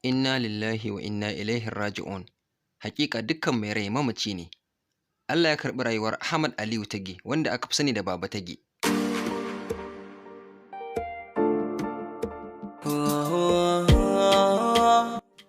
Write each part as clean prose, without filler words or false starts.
Inna lillahi wa inna ilaihi raji'un. Haƙiƙa dukkan mai rai mamaci ne. Allah ya karɓi rayuwar Ahmad Aliyu Tage, wanda aka fi sani da Baba Tage.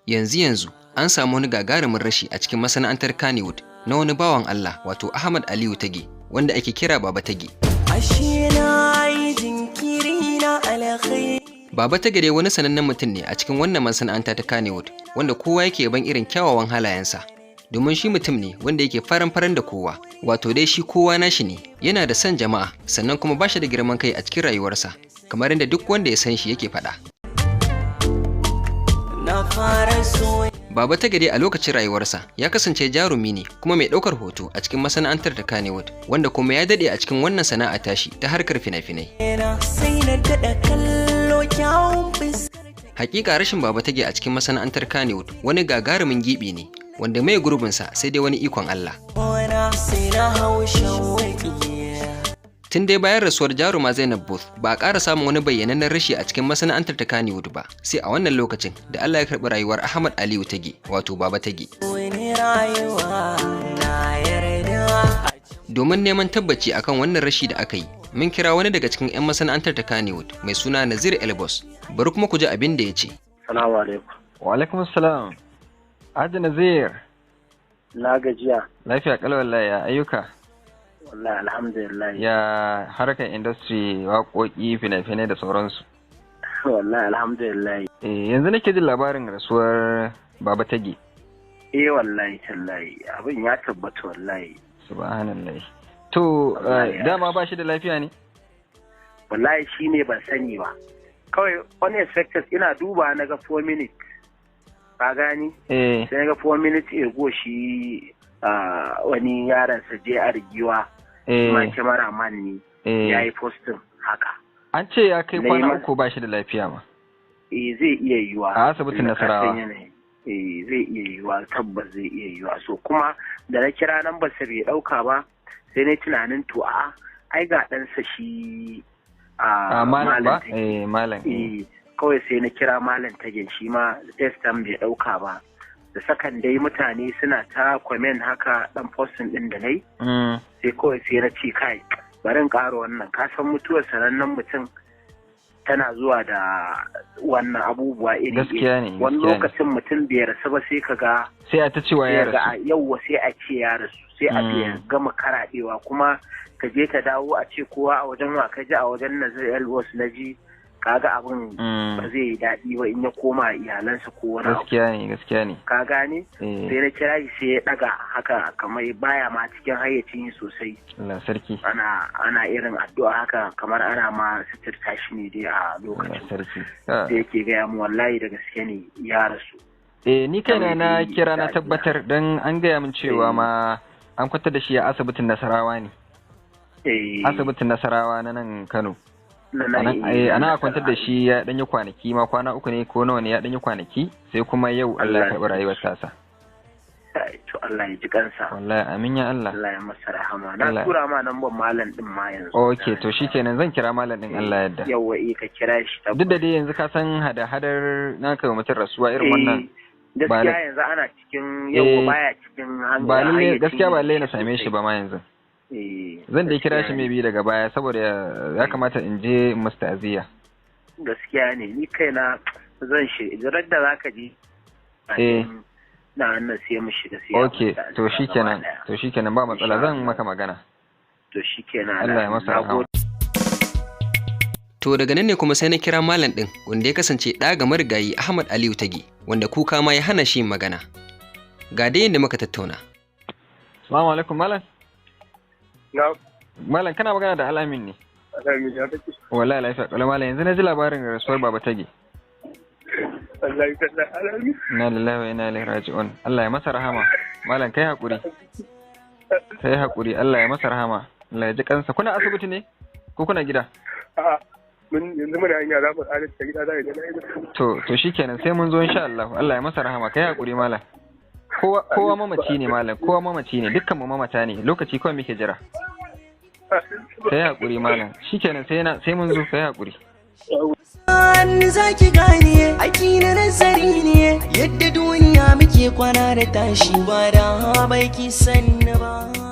Yanzu yanzu an samu wani gagarumin rashi a cikin masana'antar Kannywood na wani bawan Allah, wato Ahmad Aliyu Tage, wanda ake kira Baba Tage. Ashe na yi jinkiri na alkhairi. Baba Tage dai wani sanannen mutum ne a cikin wannan masana'anta ta Kannywood, wanda kowa yake yaban irin kyawawan halayensa. Domin shi mutum ne wanda yake faran-faran da kowa, wato dai shi kowa nashi ne, yana da son jama'a, sannan kuma ba shi da girman kai a cikin rayuwarsa, kamar yadda duk wanda ya san shi yake faɗa. Na fara so. Baba Tage dai a lokacin rayuwarsa ya kasance jarumi ne kuma mai ɗaukar hoto a cikin masana'antar ta Kannywood, wanda kuma ya daɗe a cikin wannan sana'a tashi ta harkar fina-finai. Sai na daɗa kallo kyawun fuskar. Hakika rashin Baba Tage a cikin masana'antar Kannywood wani gagarumin gibi ne, wanda mai gurbinsa sai dai wani ikon Allah. Gona sai na hau shawaki. Tun dai bayan rasuwar jaruma Zainab Booth ba a ƙara samun wani bayyanannen rashi a cikin masana'antar ta Kannywood ba, sai a wannan lokacin da Allah ya karɓi rayuwar Ahmad Aliyu Tage, wato Baba Tage. Wani rayuwa na yarda. Domin neman tabbaci akan wannan rashi da aka yi, mun kira wani daga cikin 'yan masana'antar ta Kannywood mai suna Nazir Elbos. Bari kuma ku ji abin da ya ce. Salamu alaikum. Wa alaikum salam. Haji Nazir. Na gajiya. Lafiya kalau wallahi, ya ayyuka. Wallahi alhamdulillah. Ya harkar industry, waƙoƙi, fina-finai da sauransu. Wallahi alhamdulillah. Eh, yanzu nake jin labarin rasuwar Baba Tage. Eh, wallahi tallahi abin ya tabbata wallahi. Subhanallah. To Wallahi ya dama ba shi da lafiya ne? Wallahi shine ban sani ba. Kawai unexpected ina duba na ga 4 minutes. Ka gani? Eh. Sai na ga 4 minutes ago shi wani yaron sa JR Giwa. Ma cameraman ne. Ya yi posting haka. An ce ya kai Na yi kwana 3 ba shi da lafiya ma. Eh, zai iya yiwuwa. A asibitin Tunda ka san Nasarawa. yanayin. Eh, zai iya yiwuwa, tabbas zai iya yiwuwa. So kuma da na kira nambar sa bai dauka ba, sai na tunanin to a ai ga ɗansa shi a A malam ba? Tage. Eh, malam. Eh. Eh, kawai sai na kira Malam Tagen, shi ma first time bai dauka ba. Da sakan dai mutane suna ta comment haka dan posting din da nayi, sai kawai sai na ce kai, bari in ƙara wannan. Ka san mutuwar sanannen mutum tana zuwa da wannan abubuwa iri Gaskiya ne, wani gaskiya ne. lokacin mutum bai rasu ba sai ka ga Sai a ta cewa ya sai ga rasu. Yauwa, sai a ce ya rasu, sai a ya gama karaɗewa, kuma ka je ka dawo a ce kowa a wajen wa ka ji, a wajen Nazir Elbos na ji. Kaga abin ba zai yi daɗi ba in ya koma iyalansa ko wani abu. Gaskiya ne, gaskiya ne. Ka gane? Eh. Sai na kira shi, sai ya ɗaga haka kamar baya ma cikin hayyacin sosai. Allah sarki. Ana irin addu'a haka, kamar ana ma suturta shi ne dai a Allah lokacin sarki. da yake gaya mu wallahi da gaske ne ya rasu. Eh, ni kaina na Kawai dai kira na ta'aziyya. tabbatar dan an gaya min cewa Eh. ma an kwantar da shi a asibitin Nasarawa ne. Eh. Asibitin Nasarawa na nan Kano. Na nan, Anan eh, eh, ana na kwantar da Nasarawa. shi ya danyi kwanaki ma, kwana 3 ne ko nawa ne, ya danyi kwanaki, sai kuma yau Allah ya Allah karɓi rayuwar tasa. Ai, to Allah ya ji kansa. Wallahi amin ya Allah. Allah ya masa rahama. Na Allah. tura ma namban malam din ma yanzu. Okay, to shikenan, zan kira malam din Allah yadda. Yawwa, eh, ka kira shi tabbas. Duk da dai yanzu ka san hada-hadar na kai wa mutum rasuwa irin Eh, wannan ba gaskiya yanzu ana cikin yawwa Eh, baya cikin ba lalle hayyacin gaskiya ba lalle na same sosai. shi ba ma yanzu. Eh, Zan dai kira gaskiya shi ne. mai bi daga baya saboda ya kamata in je masa ta'aziyya. Gaskiya ne, ni kaina zan shi da zaka ji Eh. na wannan sai mu shiga sai a Okay, masa to addu'a gaba shikenan, daya. to shikenan, ba matsala, Insha zan Allah. maka magana. To shikenan. Allah ya masa Na rahama. gode. To daga nan ne kuma sai na kira malam ɗin, wanda ya kasance ɗa ga marigayi Ahmad Aliyu Tage, wanda kuka ma ya hana shi yin magana. Ga dai yadda muka tattauna. Assalamu alaikum, malam. Na. Malam, kana magana da Alamin ne. Alhamdulillah, ya kake? Wallahi lafiya kalau malam, yanzu na ji labarin rasuwar Baba Tage. Wallahi tallahi Alhamdulillah. Inna lillahi wa inna ilaihi raji'un. Allah ya masa rahama. Malam, kai hakuri. Kai hakuri, Allah ya masa rahama. Allah ya ji kansa. Kuna asibiti ne? Ko kuna gida? A'a, mun yanzu muna hanya za mu ƙara ta gida za a yi jana'iza. To shikenan, sai mun zo insha Allah. Allah ya masa rahama. Kai hakuri malam. Kowa kowa mamaci ne malam, kowa mamaci ne, dukkan mu mamata ne. Lokaci kawai muke jira. Kai hakuri malam. Shikenan, sai mun zo, kai hakuri. Ni zaki gane aiki na nazari ne. Kwana da tashi ba da baki sanni ba.